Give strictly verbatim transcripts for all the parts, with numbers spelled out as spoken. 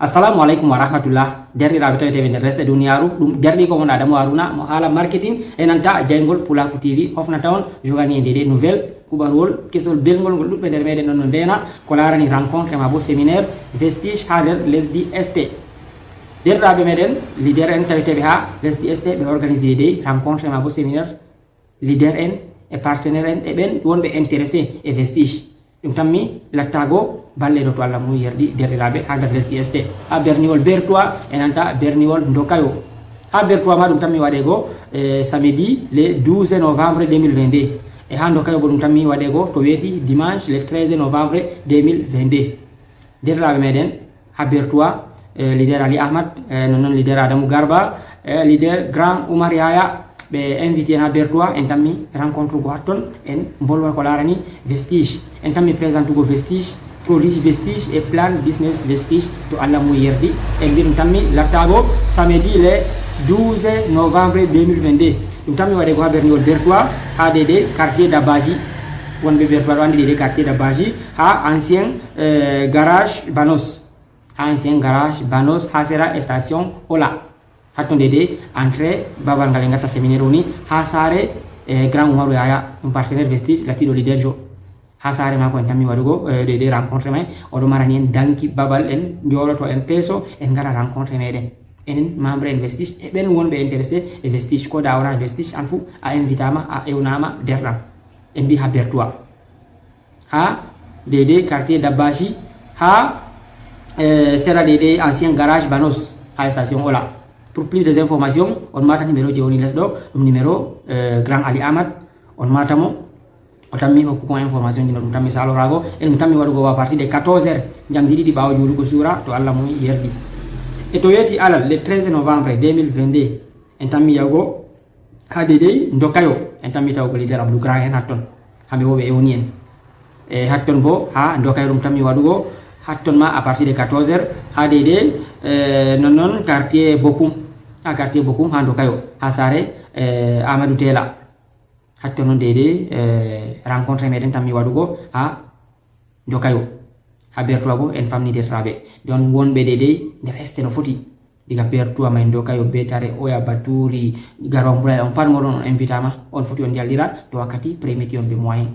Assalamu aleykum wa rahmatullah. Derɗiraaɓe taweteeɓe nder lesɗe duniyaaru, ɗum derɗiiko mon Adamu Haruna mo haala marketing e nanta jayngol Pulaaku T V hofnata on jogani en nde nouvelle, kuɓarwol kesol belngol ngol ɗuɗɓe nder meɗen ɗon no ndeena ko laarani rencontre ma bo séminaire Vestige haa nder lesdi S T. Derɗiraaɓe meɗen leader en taweteeɓe haa lesdi S T ɓe organise dey rencontre ma bo séminaire leader en e partenaire en e ɓen wonɓe intéressé e Vestige. Ɗum tammi lattaago balɗe ɗo to Allah mum yerdi derɗiraaɓe haa nder lesdi S T. Haa berniwol Bertois e nanta berniwol Ndokayo. Haa Bertois ma ɗum tammi waɗeego e samedi le douze novembre deux mille vingt-deux. E haa Ndokayo bo ɗum tammi waɗeego to weeti dimanche le treize novembre deux mille vingt-deux. Derɗiraaɓe meɗen haa Bertois, eh, leader Ali Ahmad, eh, non non leader Adamu Garba, eh, leader Grand Oumar Yaya, ɓe invité en haa Bertois, en tammi rencontre go hatton, en mbolwa ko laarani Vestige. En tammi présente go Vestige, produit Vestige e plan business Vestige to Allah mum yerdi. En mbi ɗum tammi lattaago samedi le douze novembre deux mille vingt-deux. Ɗum tammi waɗeego haa berniwol Bertois, haa deydey quartier Dabaji. Wonɓe Bertois ɗo anndi deydey quartier Dabaji, haa ancien, eh, garage Banos. Haa ancien garage Banos, haa sera station Ola. Hatton deydey entrée babal ngal en ngatta séminaire woni, haa saare, eh, Grand Umaru Yaya, ɗum partenaire Vestige, lattiiɗo leader jo. Haa saare maako en tammi waɗugo, eh, deydey rencontre may. Oɗo marani en danki babal en njooɗoto en peeso, en ngaɗa rencontre meɗen. Enen membre en Vestige, e ɓen wonɓe intéressé e Vestige. Ko da wona Vestige, an fu a invitama, a ewnama derɗam. En mbi haa Bertois. Haa deydey quartier Dabaji, haa, eh, sera deydey ancien garage Banos, haa station Ola. Pour plus des informations, on maata numéro je woni les ɗo, ɗum numéro, eh, Grand Ali Ahmad, on maata mo, o tammi hokkugo information ji no ɗum tammi salorago, en ɗum tammi waɗugo à partir de quatorze heures, njamdi ɗiɗi ɓaawo juulugo suura, to Allah mum yerdi. E to weeti alal, le treize novembre deux mille vingt-deux, en tammi yahugo haa deydey Ndokayo, en tammi tawugo leader Abdou Grand en hatton. Hamɓe bo ɓe ewni en. E hatton bo haa Ndokayo ɗum tammi waɗugo, hatton ma à partir de quatorze heures, haa deydey, eh, non non quartier Bokum. Haa quartier Bokum haa Ndokayo, haa saare, eh, Amadou Tela. Hatton non deydey, eh, rencontre meɗen tammi waɗugo haa Ndokayo. Haa Bertois bo en famni derɗiraaɓe. Donc wonɓe deydey nder S T no foti. Diga Bertois may, Ndokayo, Betare, Oya, Baturi, Garoua Mboulay, on pat moɗon on invitama. On foti on yalɗira to wakkati permetti on be moyen.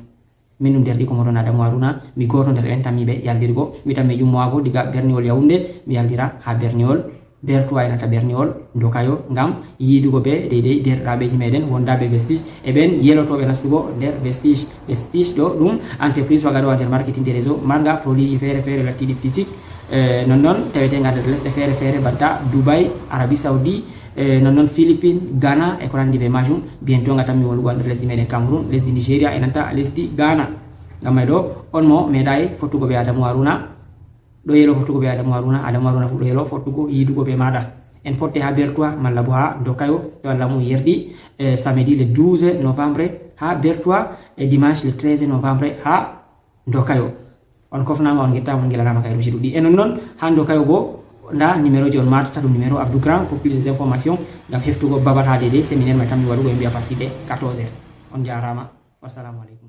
Min ɗum derɗiiko moɗon Adamu Haruna, mi gooto nder ɓen tammiiɓe yalɗirgo. Mi tammi ƴummowago diga berniwol Yaoundé, mi yalɗira haa berniwol Bertois e nanta berniwol Ndokayo ngam yiidugo be deydey derɗiraaɓeeji meɗen wondaaɓe Vestige e ɓen yelotooɓe nastugo nder Vestige. Vestige ɗo ɗum entreprise wagaɗo nder marketing des réseaux, marnga produitji feere feere lattiiɗi physique, eh, non non taweteenga nder lesɗe feere feere banta Dubai, Arabie Saoudi, eh, non non Philippines, Ghana e ko nanndi be majum. Bientôt nga tammi wondugo nder lesdi meɗen Cameroun, lesdi Nigeria e nanta lesdi Ghana. Ngam may ɗo on mo meeɗaay fottugo be Adamu Haruna, ɗo yelo fottugo be Adamu Haruna, Adamu Haruna fu ɗo yelo fottugo yiidugo be maɗa. En potte haa Bertois malla bo haa Ndokayo, to Allah mum yerdi, eh, samedi le douze novembre haa Bertois e dimanche le treize novembre haa Ndokayo. On kofnama, on ngettama, on ngelanama kay rusi ɗuɗɗi. E non non haa Ndokayo bo, nda numéro ji on matata, ɗum numéro Abdou Grand pour plus des informations ngam heftugo babal haa deydey séminaire may tammi waɗugo e mbiya partie de quatorze heures. On jaarama. Wassalamu aleykum.